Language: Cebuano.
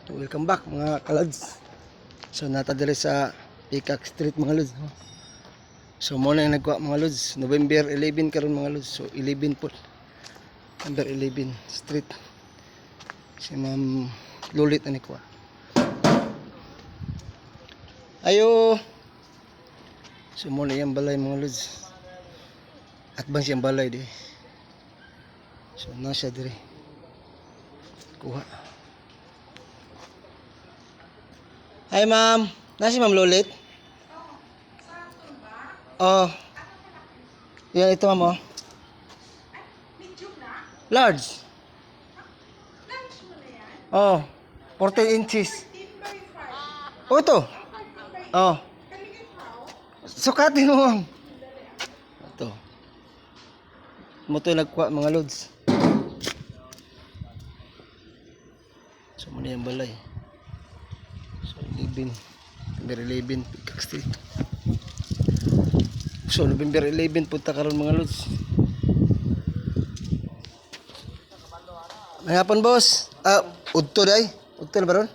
Welcome back, mga kalods. So nata diri sa Peacock Street, mga lods, no? So mo na yung nagkuha, mga lods. November 11 karon, mga lods. So 11 po. Number 11 Street. Si Ma'am Lulit na nikuha. Ayo. So mo na yung balay, mga lods. At bang siyang balay di. So na siya diri. Kuha. Hi, ma'am. Na si Ma'am Lolit? Oh. Yan ito, ma'am, oh. Medium na? Large. Large mo na yan? Oh. 14 inches. 13 by 5. Oh, ito. 13 by Oh. Kaligit how? Sukatin mo, ma'am. Ito. Mo to nagkuha, mga lods. So muna yung balay. So 11. November 11, Peacock Street. So November 11 punta karon, mga lods. May hapon, boss. Ah, udto day. Udto na ba ron?